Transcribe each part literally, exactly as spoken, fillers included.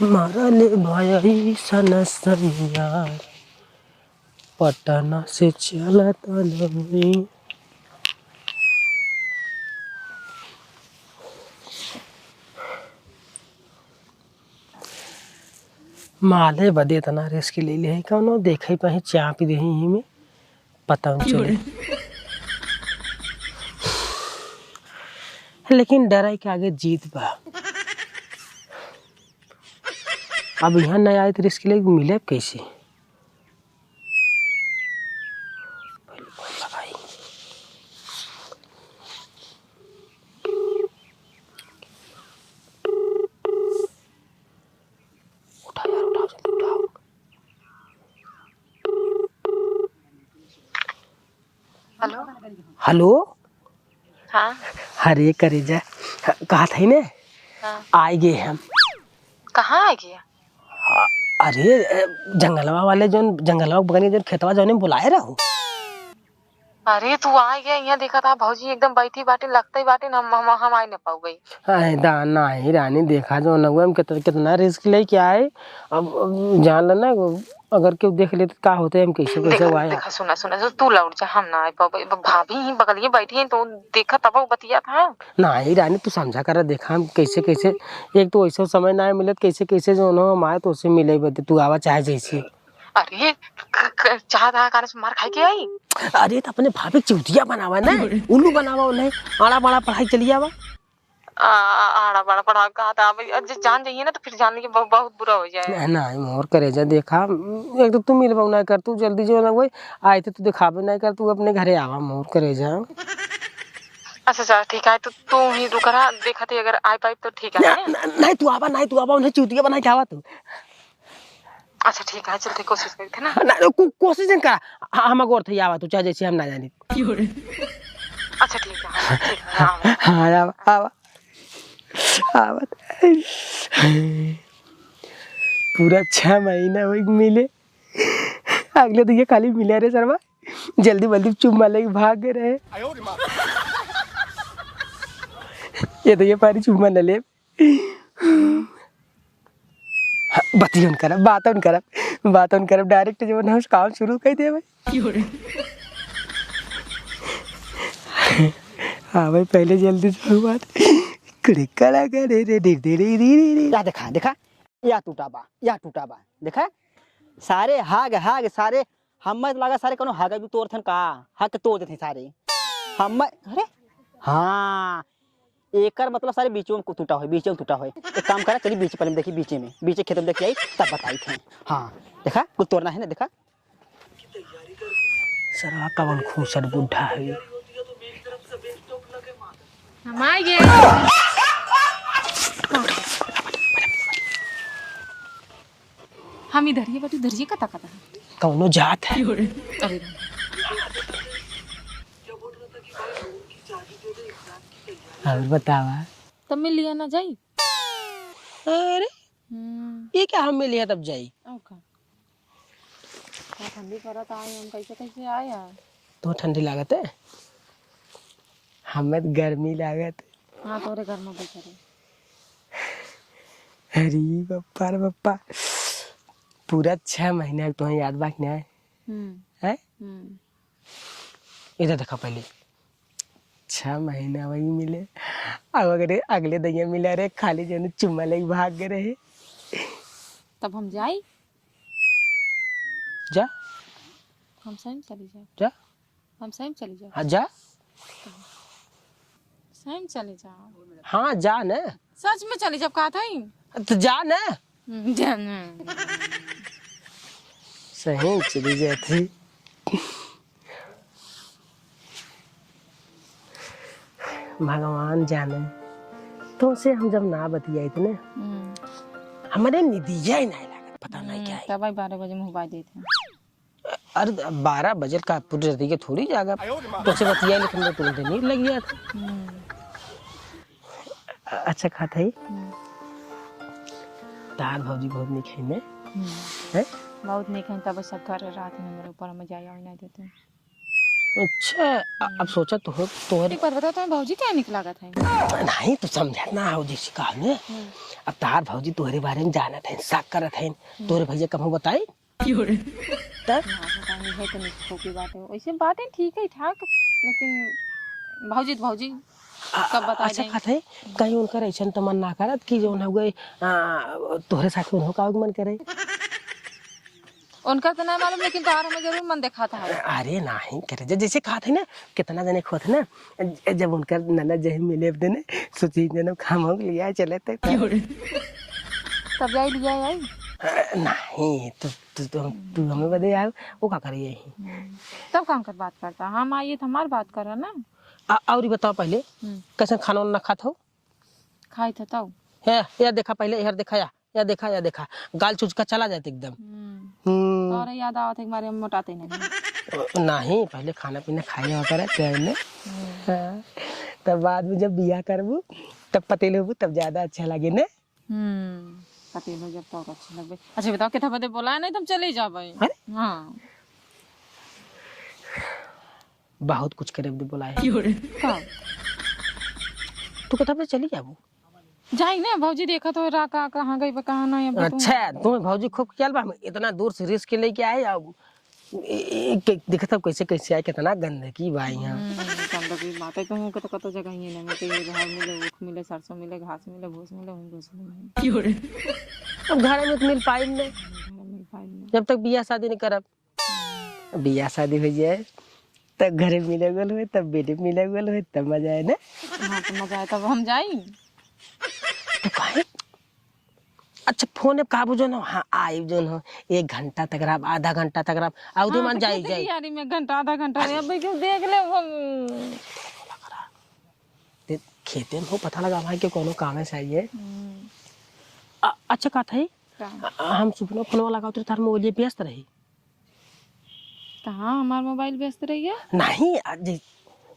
मारा ले भाई सनसनिया, पटना से चलत लवरी। माले बदे इतना risk ले ले है, कौनो देखे पही चाप देही ही में, पता न चले। लेकिन डराई के आगे जीत बा। अब यहाँ न आए तो risk ले मिले कैसे? उठा यार, उठाओ, जल्दी उठाओ। हेलो। हेलो। हाँ। अरे करेजा, कहा था ने? हाँ। आए गए हम। कहाँ आए गए? अ-, अरे, अ, जंगलवा वाले जौन, जंगलवा के बगल में जौन खेतवा जौने बुलाए रहो। अरे, तू आ गया, यहाँ देखा था भौजी एकदम बैठी बाटे, लगते ही बाटे, हम, हम, हम आए न पाऊ गई। अरे दा-, नाही रानी, देखा जौन हुआ, हम कितना, कितना risk लेके आए। अब, अब जान लेना, अगर केहू देख ले तो का होते, हम कैसे, कैसे देखा, हुआ है। देखा, सुना, सुना, सुना, तू लौट जा, हम ना आए पाऊ। ब-, भाभी ही बगलिए बैठी हैं, तो देखा तब वो बतिया था। नाही रानी, तू समझा कर, देखा हम कैसे, कैसे, एक तो वैसे समय ना मिलत, कैसे, कैसे जौन हो हम आए तो उससे मिले बदे, तू आवा चाहे जैसे। अरे, क-, क-, चाह रहा काने से मार खाए के आई? अरे, तो अपने भाभी के चूतिया बनावा ना, उल्लू बनावा उन्हें, आड़ा बाड़ा पढ़ाई चली आवा। आ, आ, आड़ा बाड़ा पढ़ाई कहा था, अब जे जान जाइए ना तो फिर जान लीजिए बहु-, बहुत बुरा हो जाए। ना, ना, मोर करेजा देखा, एक तो तू मिलबो ना कर, तू जल्दी जो ना वही आए थे, तू दिखाबे ना कर, तू अपने घरे आवा मोर करेजा। अच्छा, अच्छा, ठीक है, तो तू ही रुक रहा, देखा थे अगर आ पाए तो ठीक है, ना, है? ना, नहीं, तू आवा, नहीं, तू आवा, उन्हें चूतिया बना के आवा तू। अच्छा, ठीक है, चलते कोशिश करते ना। ना, को-, कोशिश जन करा, ह-, हम अगोर थे आवा, तू चाहे जैसे हम ना जानी। अच्छा, ठीक है, ठीक है, आवा। हाँ, आवा, आवा। आवा। पूरा छह महीना हो मिले, अगले दिन ये खाली मिले रे सरवा, जल्दी बल्दी चुम्मा लेके भाग गए रहे। ये तो ये पारी चुम्मा न ले। हाँ, बतियन करब, बातन करब, बातन करब, direct जब ना काम शुरू कर दे भाई। हाँ भाई, पहले जल्दी से बात। कड़े कड़ा करे रे, रे, रे। या देखा, देखा, या टूटा बा, या टूटा बा, देखा, सारे हाग, हाग, सारे हम्मे लागा सारे कोनो हागा भी तोड़ थन का? हक तोड़ देथे सारे। हम्मे, अरे, हाँ, एकर मतलब सारे बीचों में टूटा होय, बीचों में टूटा होय। एक काम करा, चली बीच पर देखी, बीचे में, बीचे खेत में देखी आई, तब बताई थे। हाँ, देखा, कुछ तोड़ना है ना, देखा। सरवा कवन खूसट बुढ़ा है। हम आ गए। हम इधर ये बाटी, उधर ये कता कता है। कौनो जात है। अरे। और बतावा। तब मिल लिया ना जाई। अरे, हम्म। ये क्या हम मिल लिया तब जाई? और का? का ठंडी पड़त आए, हम कैसे कैसे आए यार? तो ठंडी लागत है? हमें तो गर्मी लागत है। हाँ, तोरे घर में बैठे रहे। अरे बप्पा रे बप्पा, पूरा छह महीना तोहे याद बा कि नहीं? हम्म। हैं? हम्म। इधर देखा पहले, छह महीना वही मिले, अब अगले, अगले दैया मिला रहे, खाली जौन चुम्मा लेके भाग गए रहे। तब हम जाई? जा। हम सही में चली जाओ। जा। हम सही में चली जाओ। हाँ, जा। सही में चली जाओ। हाँ, जा न। सच में चली जाओ, कहा था ही। तो जा न। हम्म, जा न। सही में चली जाती। भगवान जाने, तुमसे हम जब ना बतियाइत ने, हम्म। हमरे निदिया ही नहीं लागत, पता नहीं हम्म, क्या है। तब ही बारह बजे मुँह बाज देते हैं। अरे, बारह बजे का पूरी रात के थोड़ी जागा, तुमसे बतिया, लेकिन मैं तुरंत नींद लग गया था। हम्म। अ-, अच्छा, खात है? हम्म। तार भौजी बहुत नीक है ने? हम्म। हैं? बहुत नीक है, तब सब घर रात में मेरे ऊपर में जाया भी नहीं देते। अच्छा, अ-, अब हम्म। सोचा तो हो, तोहरे एक बात बताओ, तुम्हें भौजी क्या नीक लागत है? नहीं, तू समझत ना हो जैसे कहा ने। हम्म। अब तहार भौजी तोहरे बारे में जानत हैं, शक करत हैं, हम्म। तोहरे भैया कबहूँ बताई? क्यों रे? त? ना, पता नहीं है तो नहीं, खोटी बात है। वैसे बातें ठीक है, ठाक, लेकिन भौजी तो भौजी, आ, कब बता अच्छा दें? कहत है, कहीं उनकर ऐसन तो मन ना करत कि जौन हो गए, आ, तोहरे साथ उन्हों का मन करे? उनका तो ना मालूम, लेकिन तोहार हमें जरूर मन देखात है। अरे नहीं करे, जै-, जैसे कहत है ना, कितना जने खोत है ना, ज-, जब उनकर ननद जही मिले देने, सोची जने खामोक लिया चले ते। क्यों रे? तब जाई लिया आई? अ, नहीं, तू, तू, तू, तू हमें बदे आओ, वो का करी यही? हम्म। तब काम कर बात करता, हम आइए तो हमार बात करो ना। आ, और ये बताओ पहले, हम्म। कैसन खाना वाना खात हो? खाई था तब। हे, या देखा पहले, इहर देखा या, या देखा, या देखा, गाल चुचका चला जात एकदम। हम्म। हम्म। तोहरे याद आवत है कि मारे हम मोटाते नहीं। नहीं, पहले खाना पीना खाए हुआ करे, क्या है ने? हम्म। हाँ। तब बाद में जब बियाह करबू, तब पतेल होबू, तब ज्यादा अच्छा लगे ने। हम्म, पतेल हो जब तो और अच्छा लगबे। अच्छा बताओ, कितना बजे बोला है, नहीं तो हम चले जाबे। अरे? हाँ। बहुत कुछ करे बदे बोला है। क्यों रे? का? तू कितना बजे चली जाबू? जाई ना, भौजी देखा तो रहा का, कहाँ गई बा, कहाँ नहीं, अब तू अच्छा, तुम्हें भौजी खूब ख्याल बा, हम इतना दूर से रिस्क लेके आए, अब ए, ए, के, देखत हौ कैसे, कैसे आए, कितना गंदगी बा यहाँ। हम्म, गंदगी बात है, कहूँ के तो कतो जगह ही नहीं मिलते, ये घर मिले, ऊख मिले, सरसों मिले, घास मिले, भूस मिले, वहीं घुस मिले। क्यों रे? अब घर में तो मिल पाई नहीं। घर में मिल पाई नहीं। जब तक बियाह शादी नहीं करब, बियाह शादी हो जाए, तब घरे मिले गल होए, तब बेटे मिले गल होए, तब मजा आए ना। हाँ, तो मजा आए, तब हम जाई। तो काहे? अच्छा, फोन अब काबू जौन हो, हाँ, आइब जौन हो, एक घंटा तक रहब, आधा घंटा तक रहब, आउदे हाँ, मान तो जाई, खेते जाई। कियारी में घंटा, आधा घंटा अरे। रहब, भाई, क्यों देख ले हम। ते खेते में हो, पता लगा भाई कि कोनो काम है, सही है। हम्म। अ-, अच्छा, का था? का? अ, हम सुबह फोनवा लगावत रहे, तार मोबाइल व्यस्त रही। कहाँ हमार मोबाइल व्यस्त रही है? नहीं, आ, जे,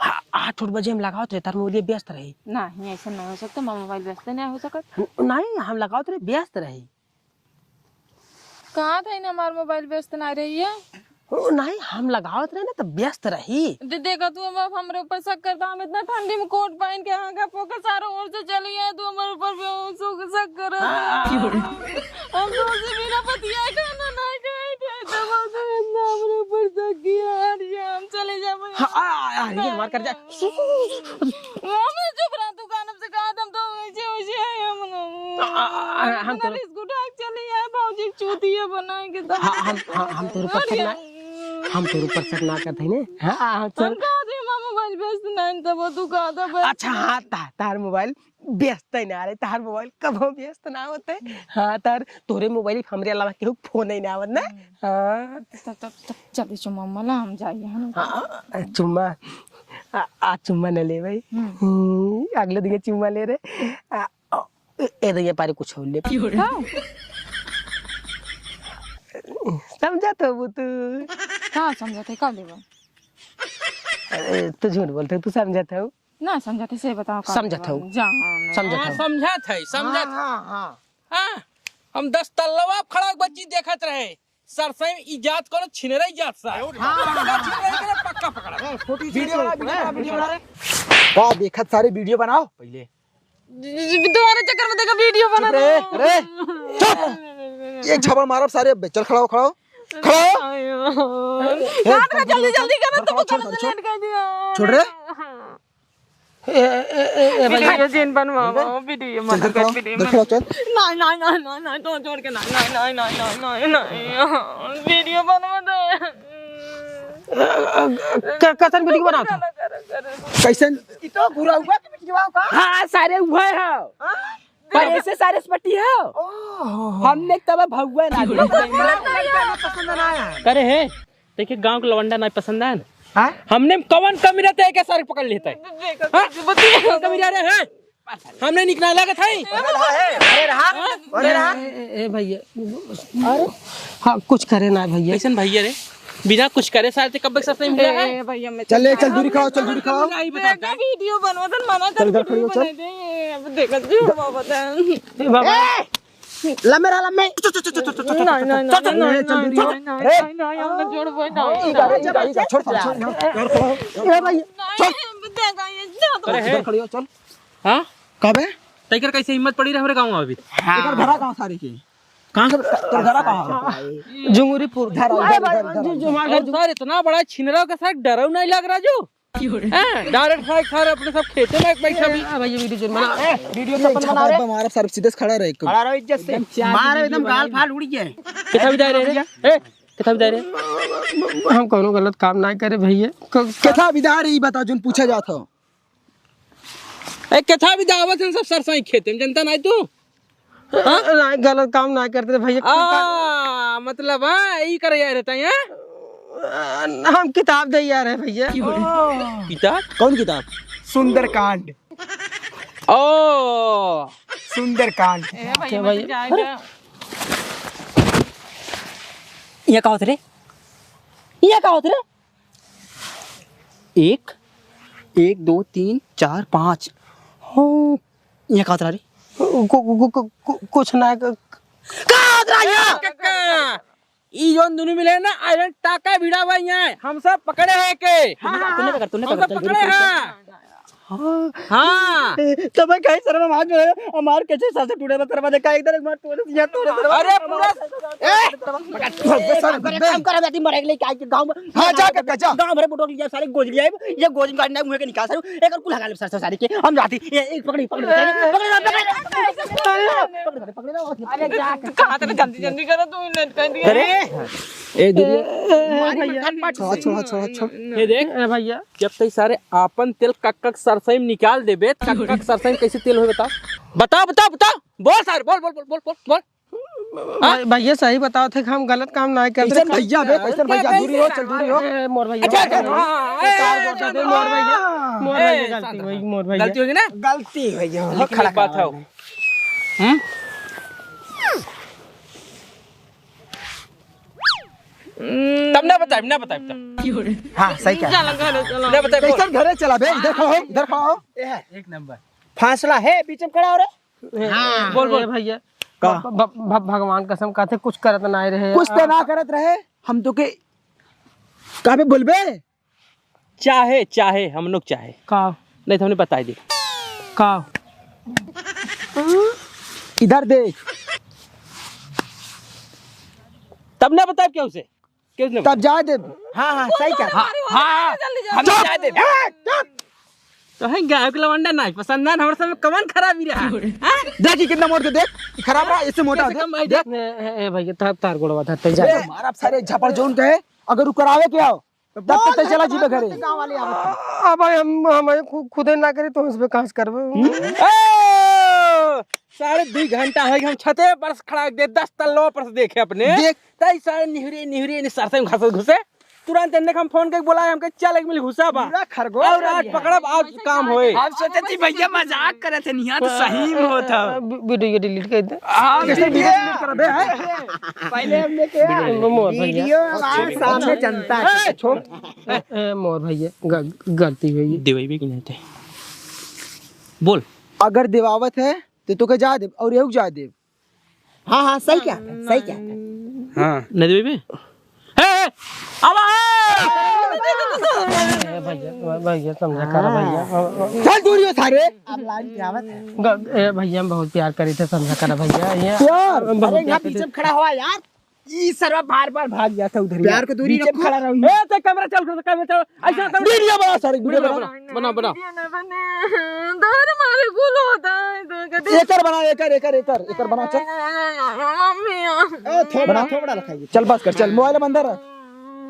आ, आठ उठ बजे हम लगावत रहे, तार मोबाइल व्यस्त रही। नहीं, ऐसा नहीं हो सकता, हमार मोबाइल व्यस्त नहीं हो सकत। न-, नहीं, हम लगावत रहे, व्यस्त रही। कहाँ था इन्हें हमार मोबाइल व्यस्त ना रही है? ओ, नहीं, हम लगावत रहे ना, तो व्यस्त रही। दे-, देखा तू, अब हमरे ऊपर शक करता, हम इतना ठंडी में कोट पहन के आगा पोका चारों ओर से चली आए, तू हमारे ऊपर बेहोश होके शक करत हाँ। है। हम तुमसे बिना बतियाए खाना ना खाए थे, तब तुम इतना हमरे ऊपर शक किया। हट जा, हम चले जाबे। हाँ, आ, आ, आ, ये हमार कर जा। हमें चुप रह, तू कान से कहा, हम तो वैसे, वैसे है, हम आ, आ, आ, हम इतना तो रिस्क उठा के चली आए, भौजी चूतिया बनाए के तो हाँ, हम, हाँ, हम तोर ऊपर शक ना, हम तोर ऊपर शक ना करते हैं ने। हाँ, हाँ, हम सर। कहा थे, मामा मोबाइल व्यस्त नहीं, तब तू कहा था, बस। अच्छा, हाँ, ता-, तार मोबाइल व्यस्त ही ना रहे, तार मोबाइल कबो व्यस्त ना होते। हाँ, तार, तोरे मोबाइल हमरे अलावा केहू फोन ही ना आवत ना। हम्म। हाँ। तब, तब, तब चल चुम्मा मला हम जाइए, है ना? हाँ, चुम्मा, आ, आ चुम्मा न ले भाई। हम्म। हम्म, अगले दिन चुम्मा ले रहे। आ, आ, ए, ए, दे, ये पारी कुछ हो ले। हाँ। समझत हो वो तू? का समझत है, का लेबा? अरे, तू झूठ बोलते, तू समझत हो? ना समझत है, से बताओ का समझत लेबा? हो? जान। समझत हाँ, हो? समझत है, समझत। हाँ, हाँ, हाँ। हाँ, हम दस तल्लवा खड़ा एक बच्ची देखत रहे। सर से इजात करो, छिनरा इजात सा। हाँ, हाँ, हाँ। छिनरा इजात, पक्का पकड़ा। ए, फोटो वीडियो बना, वीडियो बना, वीडियो बना रे। का देखत सारे वीडियो बनाओ पहले। तुम्हारे चक्कर में देखा वीडियो बना चुप रे, रहे। अरे, चुप। एक झापड़ मारब सारे, चल खड़ा हो, खड़ा हो। खड़ा हो। ए, काट रे, जल्दी, जल्दी करो, खड़ा, तुमको छोड़, करो, छोड़। लेट कर दिया। छोड़ रे। ए, ए, ए, ए, भाई। वीडियो जिन बनवाओ, वीडियो चल, मत इधर कर, खड़ा, वीडियो इधर मत। खड़ा, चल। नहीं, नहीं, नहीं, नहीं, नहीं, तो छोड़ के नहीं, नहीं, नहीं, वीडियो बनवा दे। अ, अ, अ, क-, कैसन वीडियो बनाओ तुम? कैसन? ई तो बुरा हुआ कि बिटिया का? हाँ, सारे हुए हैं। हाँ? पर ऐसे सारे स्पटी है। ओहो। हमने तब भगवान आ गया। लड़का ना पसंद ना आया। करे है, देखिए गांव के लवंडा नहीं पसंद आया ना। हाँ? हमने कवन कमी रहते है, क्या सारे पकड़ लेते हैं? देखो, हाँ? देखो, देखो। कवन कमी रह रहे हैं? हमने निकला लगे था ही। अरे रहा है, अरे रहा, हाँ? अरे रहा। ए, ए, ए, भैया, अरे, हाँ, कुछ करे ना भैया। कैसन भैया रे? बिना कुछ करे सारे ते कब तक सस्ते मिला है? ए, भैया, मैं चल, ले, चल, दूरी खाओ, चल, दूरी खाओ। नहीं, बता, देखा, वीडियो बनवा दन, मना चल, कर इधर खड़ी हो, वीडियो चल। बना दे, अब देखा, जो बाबा था। ए, बाबा। ए, लम्बे रहा, लम्बे। चल, चल, चल, चल, चल, चल, नहीं, चल, नहीं, चल, चल, नहीं, चल, नहीं, चल, नहीं, चल, नहीं, चल। नहीं, अरे। नहीं, नहीं, हम लोग जोड़ बोल, हाँ, नहीं, इधर, नहीं। इधर, इधर, छोड़, छोड़, छोड़, छोड़, छोड़, छोड़। ए भाई, नहीं, छोड़। देखा, ये जो तो अरे, इधर खड़ी हो, चल। हाँ? कब है? तैकर कैसे हिम्मत पड़ी रहे हमरे गाँव में अभी? हाँ। एकर घरा कहाँ सारे के? कहाँ से? तोर घरा कहाँ? जुंगरीपुर। घर, घर, घर, घर। और सर, इतना बड़ा छिनरा का सर डरऊ नहीं लग रहा जो? हैं? डायरेक्ट सारे, सारे अपने सब खेते में एक बैठा भी। ए, भाई, ये वीडियो जोन बना। ए, वीडियो तो अपन बना रे। मारब, सारे सीधे से खड़ा रहे। खड़ा रहो इज्जत से। मारो एकदम गाल फाल उड़ जाए। कितना विदा रे? ए, कितना विदा रे? हम कौनो गलत काम ना करे भैया। क-, केथा विदा रे, ई बताओ, जोन पूछा जात हो। ए, केथा विदा आवत है सब सरसोई खेते में, जनता नहीं तू? हाँ? नहीं, गलत काम ना करते भैया। आ, मतलब, हाँ, ई करे आए रहता है, हाँ? हम किताब दे आ रहे भैया। किताब? कौन किताब? सुंदरकांड। ओ। सुंदरकांड। ए, भैया, क्या मत भैया? जाएगा। ये का होत रे? ये का होत रे? एक, एक, दो, तीन, चार, पाँच। हो, ये का होत रे? कु-, कु-, कु-, कु-, कु-, कुछ ना, क-, का होत रे ये? काका, ई जोन दुनू मिले ना, आयरन टाका भिड़ा हुआ यहाँ है। हम सब पकड़े हैं के। हाँ, हाँ, तूने पकड़, तूने हम पकड़, सब जल्दी पकड़े रुक, रुक। हैं। हाँ। हाँ। तो मैं कहीं सर में हाथ जोड़े, हमार कैसे सासे टूटे बा, तेरे बाद का इधर एक बार तोरे से यहाँ तोरे से अरे पूरा, ए! सर, काम कर, काम कर, अभी मरे के लिए क्या गाँव में? हाँ, जा, जा, जा। गाँव भरे बोटो लिया, सारे गोज लिया, ये गोज काटना मुँह के निकाल, सारे एक और कुल हगा ले, सर, सर, सारे के, हम जाती, ये, एक पकड़ी, पकड़ी, पकड़ी, पकड़ी, पकड़ी, पकड़ी, पकड़ी, पकड़ी, पकड़ी, पकड़ी, पकड़ी, पकड़ी, पकड़ी, पकड़ी, पकड़ी, कहाँ तक जल्दी, जल्दी करो, तू लेट कर दिया। अरे, ए, दीदी। ए, ए, भैया। छोड़ा, छोड़ा, छोड़ा, छोड़ा। ये देख। ए, भैया। जब तक सारे आपन तेल कक कक सरसई में निकाल देबे, कक कक सरसई में कैसे तेल होई बता? बता, बता, बता। बोल सारे, बोल, बोल, बोल। भाई, भैया सही बताओ थे कि हम गलत काम ना करते। कैसन भैया बे, कैसन भैया? दूरी हो, चल दूरी हो। ए, मोर भैया। अच्छा, अच्छा, हाँ, ए, कार ए, गोटा दे, ए, मोर भैया। मोर ए, भैया, शांत गलती हो। हुई, मोर भैया। गलती हो गया, हो, लेकिन खड़ा एक बात खड़ा है। हो। हम्म? तब ना बताइब, ना बताइब तब। हाँ, सही कहा। चलो, घरे चलो। ना बताइब, बोल। कैसन घरे चला बे? इधर खड़ा हो, इधर खड़ा हो। एक नंबर। फासला है, बीच में खड़ा हो रे। हाँ। बोल, बोल। ए भैया, का? भ-, भ-, भ-, भगवान कसम कहते कुछ करत ना रहे। कुछ तो ना करत रहे, हम तो के का बे बोलबे? चाहे, चाहे, हम लोग चाहे। का? नहीं तो हमने बताई दे। का? इधर देख। तब ना बताइब केहू से, केहू से ना तब बताइब। जाए देब। हाँ, हाँ, सही कहा। हाँ, हाँ, हम जाए देब। ए, चुप। तो है गाँव के लवंडा नाच पसंद ना, हमारे साथ में कमन खराबी रहा। हाँ? देखी कितना मोट के देख, खराब रहा, इससे मोटा कैसे देख। कम भाई देख। ए, ए, ए, भैया, तार, तार गोड़वा धरते जा। ए, मारा सारे झापड़ जोन के है, अगर उ करावे के आओ, तब तक तो चला जीबे घरे। गाँव वाले आवत हैं। अब भाई हम, हम खु-, खुदे ना करी तो इस पे कहाँ से करबे? हम्म? ए, साढ़े दुई घंटा है कि हम छते पर से खड़ा दे, दस तल्लो पर से देखे अपने। देख। तई सारे निहुरे, निहुरे, नि सरसों में घास घुसे। तुरंत एन्ने के हम फोन करके बोलाए, हमके चल एक मिल घुसा बा। पूरा खरगोश और आज पकड़ब, आज काम होए। हम सोचे थी भैया मजाक करत है, निहा तो सही में होत है। वी-, वीडियो डिलीट कर दे। हाँ, कैसे डिलीट करबे, हैं? पहले हमने क्या? मोर भैया। वीडियो हमारे सामने जनता है। ए, छोड़। ए, ए, मोर भैया, ग-, गलती हुई। देवई भी कि नहीं थे? बोल। अगर देवावत है, तो तोके जा देब और एहू के जा देब। हाँ, हाँ, सही कहा था, सही कहा था। हाँ। नहीं देबे? ए, ए, अब आ! ए, भैया, भैया, समझा करा, भैया। चल दूर हो सारे। अब लाइन पे आवत है। ग-, ए, भैया, हम बहुत प्यार करी थे, समझा करा, भैया। ये प्यार? हम बहुत अरे, यहाँ प्यार पीछे करी। खड़ा हुआ यार। ई सरवा बार-बार भाग जाता उधर। प्यार को दूरी पीछे रखो। खड़ा रहो। ए, ते कैमरा चालू कर, कैमरा चालू। ऐसा वीडियो बना सारे, वीडियो बना, बना। बना, बना। वीडियो ना बने। दौड़ मारे गुल होता है तो कदे। एकर बना, एकर, एकर, एकर, एकर बना, चल। मम्मी। ए, थोबड़ा, बना। थोबड़ा रखाइए। चल बस कर, चल, मोबाइल बंद रख।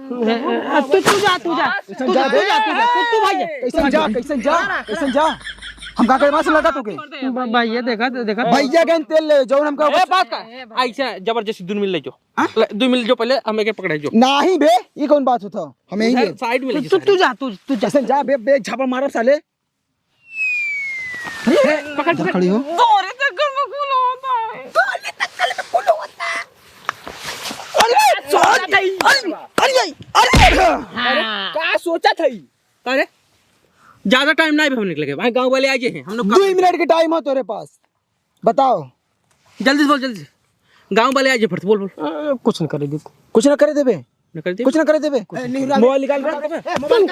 ए, ए, तू, तू जा, तू जा। कैसन तू जा जा, बे? तू जा, तू जा, तू, तू भाई जा। कैसन जा, कैसन जा, कैसन जा? हम का करे, वहाँ से लगा तू के? ब-, भैया देखा, देखा। भैया के तेल ले, जौन हमका ए, बात का? ऐसा जबरदस्ती दूर मिल ले जो। हाँ? ले, दुई मिनट जो पहले हम एके पकड़े जो। नाही बे, ई कौन बात होता? हम यहीं उधर ले। साइड में ले तू, जा तू सारे। जा, तू, तू जा। ऐसे जा बे, बे झापड़ मारब साले। पकड़, पकड़। खड़ी हो। दोरे तक में कुल होता है। दोरे तक में कुल होता है। अरे, सोचा था ही। अरे, अरे, अरे, अरे। अरे, का सोचा था ही? अरे, ज्यादा टाइम नहीं भी हम निकले के। भाई, गाँव वाले आ गए हैं, हम लोग दुई मिनट के टाइम हो तोरे पास। बताओ। जल्दी से बोल, जल्दी से। गाँव वाले आ जे फट से, बोल, बोल। अ, कुछ न करे दे। कुछ न करे देबे? न करे देबे? कुछ न करे देबे? कुछ न करे। मोबाइल निकाल। ए, मोबाइल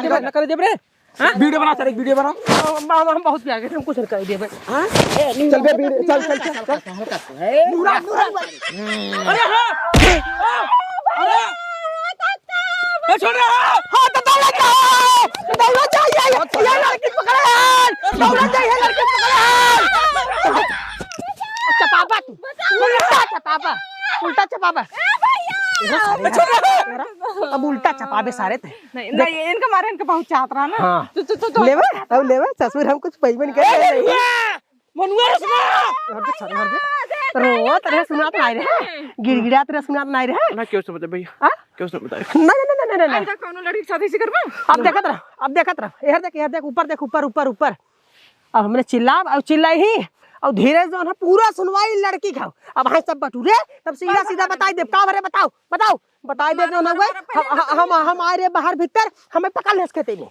निकाल। न करे देबे रे। हाँ? वीडियो बना सर, एक वीडियो बना। हम, हम, हम बहुत प्यार करते हैं, हम कुछ नहीं कर दिया भाई। हाँ? चल बे, वीडियो, चल, चल, चल, चल। नूरा, नूरा। अरे हाँ। अरे। ए, छोड़ रहा। हाँ, तो दौड़ा जाओ। दौड़ा जाओ, ये, ये, ये लड़की पकड़े हैं। दौड़ा जाओ, ये लड़की पकड़े हैं। चपाबा तू। उल्टा चपाबा। उल्टा चपाबा। ए भैया। अब उल्टा चपाबे सारे ते। नहीं, देख। नहीं, इनका मारे, इनका बहुत चाहत रहा ना। हाँ। तू, तू, तू, तू लेवे, अब लेवे, ससुर हम कुछ पैबे नहीं करे। मनुआ रे सुना। हट दे, सारे हट दे। रोवत रहे, सुनात नहीं रहे। गिड़गिड़ात रहे, सुनात नहीं रहे। ना, क्यों से बताए भैया? हाँ? क्यों से बताए? ना, ना, ना, ना, ना, ना। आइंदा कौनो लड़की के साथ ऐसे करबा? अब देखत रह, अब देखत रह। एहर देख, एहर देख, ऊपर देख, ऊपर, ऊपर, ऊपर। अब हमने चिल्लाब, अब चिल्लाई ही। अब धीरे से जौन है पूरा सुनवाई लड़की खाओ। अब हाँ सब बटुरे, तब सीधा सीधा बताई देब। का भरे बताओ, बताओ। बताई देब जौन है, हम, हम, हम आए रहे बाहर भीतर, हमें पकड़ लेस खेते में।